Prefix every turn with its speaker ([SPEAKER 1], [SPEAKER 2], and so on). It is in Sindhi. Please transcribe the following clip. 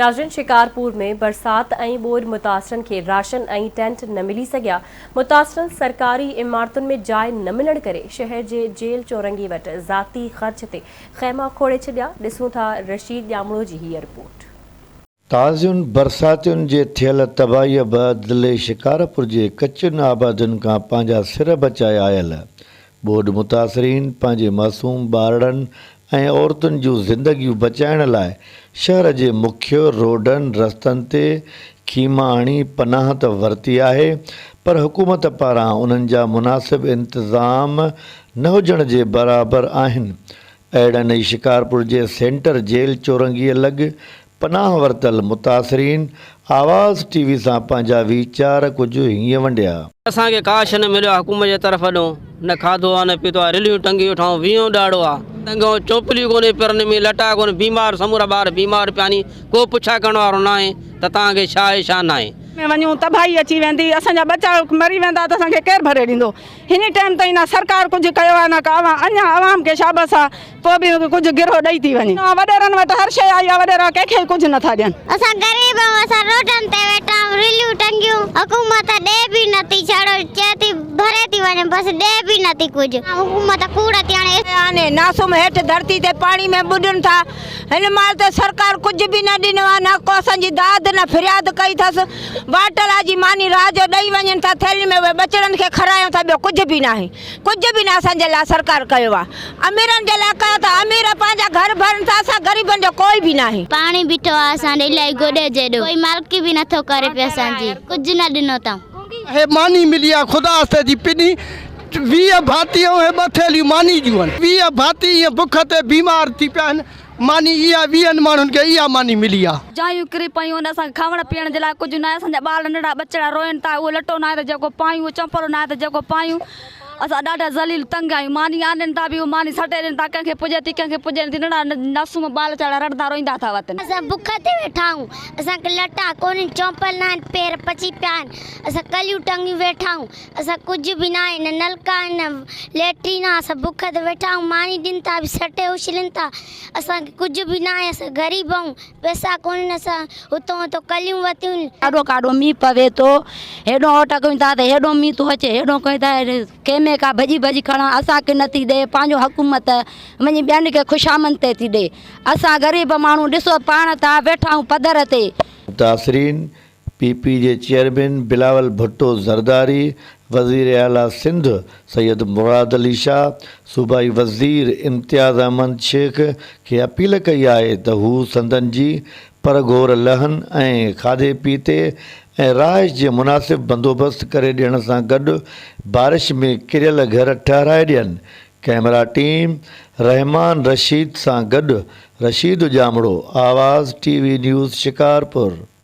[SPEAKER 1] ناظرين شڪارپور ۾ برسات ۽ ٻوڏ متاثرن کي راشن ۽ ٽينٽ نه ملي سگهيا، متاثرن سرڪاري عمارتن ۾ جاء نه ملڻ ڪري شهر جي جيل چورنگي وٽ ذاتي خرچ تي خيما کوڙي ڇڏيا، ڏسون ٿا رشيد ڄامڙو جي هيء رپورٽ.
[SPEAKER 2] تازين برساتين جي ٿيل تباهيء بعد ضلعي شڪارپور جي ڪچين آبادين کان پنهنجا سر بچائي آيل ٻوڏ متاثرين پنهنجي معصوم ٻارڙن ۽ عورتن جون زندگيون بچائڻ لاء شهر جي مکيه روڊن رستن تي خيما هڻي پناهه ته ورتي آهي پر حڪومت پاران انهن جا مناسب انتظام نه هجڻ جي برابر آهن اهڙن ئي شڪارپور جي سينٽر جيل چورنگيء لڳ پناهه ورتل متاثرين آواز ٽي وي سان پنهنجا ويچار ڪجهه هيئن ونڊيا.
[SPEAKER 3] اسان کي ڪا شيء نه مليو آ حڪومت جي طرف ڏون نه کاڌو آ نه پيتو آ رليون ٽنگي ويٺا آهيون ويهون ڏهاڙو آ ٽنگون چوپليون ڪونهي پيرن ۾ لٽا ڪونهي بيمار سمورا ٻار بيمار پيا آهن ڪو پڇا ڪرڻ وارو ناهي ته توهان کي ڇا آهي ڇا ناهي.
[SPEAKER 4] ۾ وڃون تباهي اچي ويندي اسان جا ٻچا مري ويندا ته اسان کي ڪير ڀري ڏيندو هن ٽائيم تائين نه سرڪار ڪجهه ڪيو آهي نه ڪا عوام اڃا عوام کي شابس آ پوء به ڪجهه گرهو ڏئي ٿي وڃي. وڏيرن وٽ هر شيء آئي آ وڏيرا ڪنهن کي ڪجهه نه ٿا ڏين.
[SPEAKER 5] اسان غريب آهيون اسان روڊن تي ويٺا آهيون رليون ٽنگيون حڪومت ڏي به نه ٿي ڇڙو چئي ٿي ڀري ٿي وڃي بس ڏي به نه ٿي ڪجهه حڪومت ڪوڙ ٿي هڻي.
[SPEAKER 6] آهن ناسوم هيٺ ڌرتي تي پاڻي ۾ ٻڏن ٿا هن مهل ته سرڪار ڪجهه به نه ڏنو آهي نه ڪو اسان جي داد نه فرياد ڪئي اٿس واٽلا جي ماني رات جو ڏئي وڃن ٿا ٿيلهين ۾ اهي ٻچڙن کي کارايون ٿا ٻيو ڪجهه به ناهي ڪجهه به نه اسان جي لاء سرڪار ڪيو آهي اميرن جي لاء ڪيو ٿا امير پنهنجا گهر ڀرن ٿا اسان غريبن جو ڪوئي به ناهي.
[SPEAKER 5] پاڻي بيٺو آ اسان ڏي الائي گوڏي جيڏو ڪوئي مالڪي به نٿو ڪري پيو اسان جي ڪجهه نه ڏنو اٿئون.
[SPEAKER 7] هي ماني ملي آ خدا واسطي جي پني 20 ڀاتي ۽ هي ٻه ٿيلهيون ماني جون آهن 20 ڀاتي ائين بک تي بيمار ٿي پيا آهن ماني اها ويهن ماڻهن کي اها ماني ملي آ.
[SPEAKER 8] جايون ڪري پيون آهن اسان کي کاوڻ پيئڻ جي لاء ڪجهه ناهي اسان جا ٻار ننڍڙا ٻچڙا روئن ٿا اهو لٽو ناهي ته جيڪو پايون اهو چمپلو ناهي ته جيڪو پايون اسان ڏاڍا ذليل تنگ آهيون ماني آڻين ٿا به اهو ماني سٽي ڏين ٿا ڪنهن کي پڄي ٿي ڪنهن کي پڄي نٿي ننڍڙا معصوم ٻال ٻچڙا رڙندا روئيندا ٿا وتن.
[SPEAKER 5] اسان بک تي ويٺا آهيون اسان کي لٽا ڪونهن چمپل ناهن پير پچي پيا آهن اسان ڪليون ٽنگيون ويٺا آهيون اسان ڪجهه به ناهي نه نلڪا آهن نه ليٽرين آهي اسان بک تي ويٺا آهيون ماني ڏين ٿا به سٽي اڇلين ٿا اسان کي ڪجهه به ناهي اسان غريب آهيون پئسا ڪونهن اسان هتو هتو ڪليون ورتيون آهن.
[SPEAKER 6] ڪاڏو ڪاڏو مينهن پوي ٿو هيڏو اوٽ ڪيون ٿا ته هيڏو مينهن ٿو اچي هيڏو ڪيون ٿا ڪنهن ۾ ڪا ڀڄي ڀڄي کڻان اسان کي نٿي ڏي پنهنجو حڪومت وڃي ٻين کي خوشامند تي ٿي ڏي اسان غريب ماڻهو ڏسو پاڻ ٿا ويٺا آهيون پڌر تي.
[SPEAKER 2] متاثرين پي پي جي چيئرمين بلاول ڀٽو زرداري، وزيراعليٰ سنڌ سيد مراد علي شاهه، صوبائي وزير امتياز احمد شيخ کي اپيل ڪئي آهي ته هو سندن جي پرگهور لهن ۽ کاڌي پيتي ۽ رهائش جي مناسب بندوبست ڪري ڏيڻ سان گڏ بارش ۾ ڪريل گهر ٺهرائي ڏين. ڪئميرا ٽيم رحمان رشيد سان گڏ Rasheed Jamro, Awaz T V news Shikarpur.